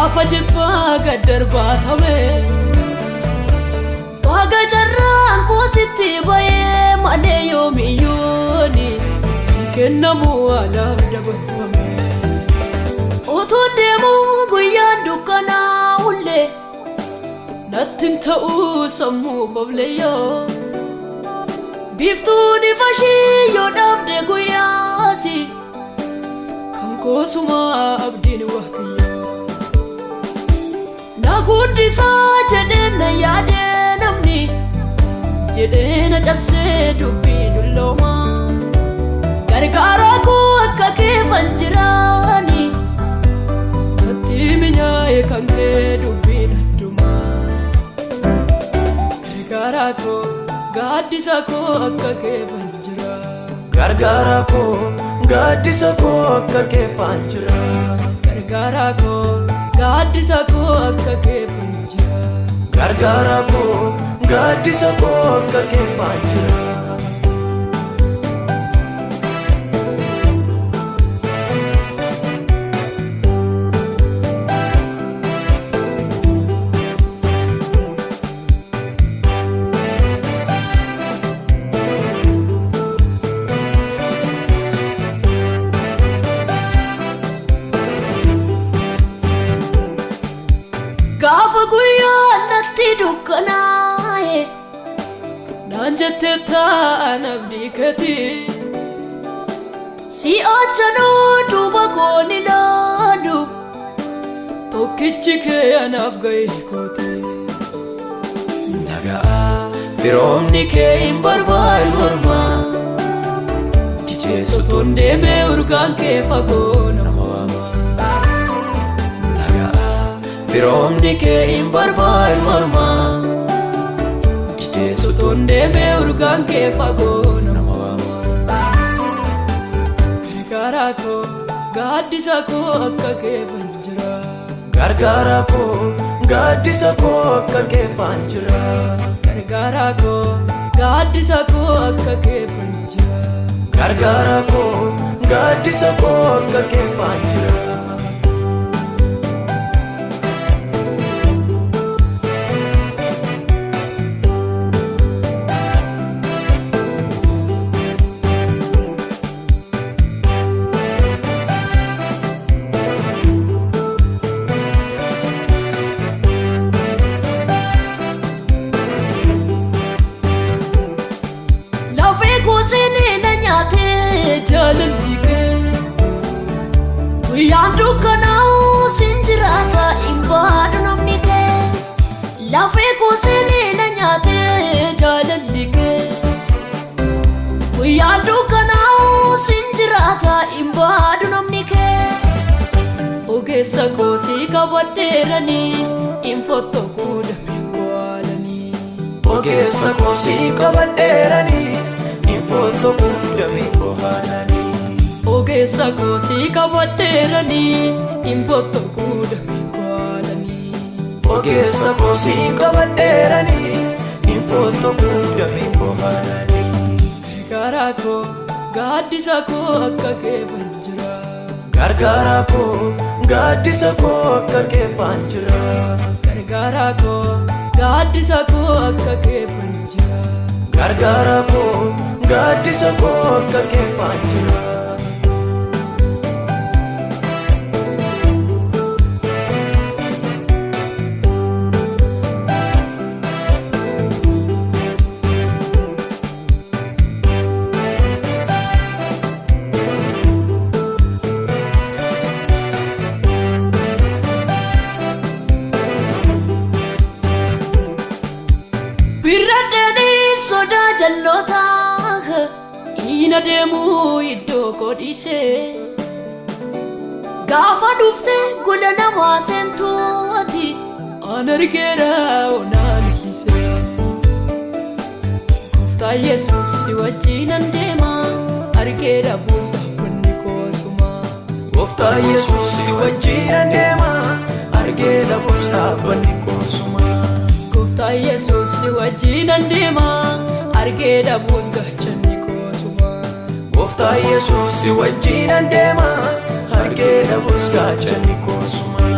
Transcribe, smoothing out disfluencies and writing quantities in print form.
Gaafa jibbaa gad darbaatame. Waaqa carraan koositti ba'ee malee yoomiyyuuni hin kennamu alaaf dabarfame. Utuun deemuu guyyaan dukkanaa'ullee natti hin ta'uu sammuu kofleyyoo. Biiftuun ifa ishii yoo dhabde guyyaasi kan koosuma abdiin waaqayyoo. Na guddisaa jedhee na yaadee namni jedhee na cabsee dubbii dulloomaa. Gargaaraa koo akka keefan jiraani natti minyaa'e kan kee dubbiin addumaa. Gargaaraa koo gaaddisa koo akka keefan jira. Gargaaraa koo gaaddisa koo akka keefaan jira. Gargaaraa koo gaaddisa koo akka keefan jira. Gargaaraa koo gaaddisa koo akka keefaan jira. Gaafa guyyaan natti dukkanaa'e naan jettee taa'an abdii keetii. Si'achanuu duuba koon ilaalu tokkichi kee anaaf ga'ee kooti. Nagaa firoomni kee hin barbaadu ormaa Jijeessutuun deemee urgaan kee fagoo nama waama. Nagaa firoomni kee hin barbaadu ormaa Jijeessutuun deemee urgaan kee fagoo nama waama. Gargaaraa koo gaaddisa koo akka keefan jira. Gargaaraa koo gaaddisa koo akka keefaan jira. Gargaaraa koo gaaddisa koo akka keefan jira. Gargaaraa koo gaaddisa koo akka keefaan jira. Lafee kuusinii na nyaatee jaalalli kee. Guyyaan dukkanaa'u sin jiraata hin baadu namni kee. Lafee kuusinii na nyaatee jaalalli kee. Guyyaan dukkanaa'u sin jiraata hin baadu namni kee. Ogeessa koosii qabadheeranii hin fottokuu dameen ko'aalanii. Ogeessa koo sii qabadheeranii hin fottokuu damee koo haalanii. Ogeessa koosii qabadheeranii hin fottokuu dameen ko'aalanii. Ogeessa koo sii qabadheeranii hin fottokuu damee koo haalanii. Gargaaraa koo gaaddisa koo akka keefan jira. Gargaaraa koo gaaddisa koo akka keefaan jira. Gargaaraa koo gaaddisa koo akka keefan jira. Gargaaraa koo gaaddisa koo akka keefaan jira. Birradanii sodaa jallootaa hin adeemuu iddoo koo dhiisee. Gaafa dhufte gola namaa seentuuti an argeera onaan illisee. Gooftaa Yesuus si wajjinan deema argeera buus dhaabbanni koosuma. Gooftaa Yesuus si wajjinan deema argee dhabuus dhaabbanni koosuma. Gooftaa Yesuus si wajjinan deema argee dhabuus gaachanni koosuma. Gooftaa Yesuus si wajjinan deema argee dhabuus gaachanni koosuma.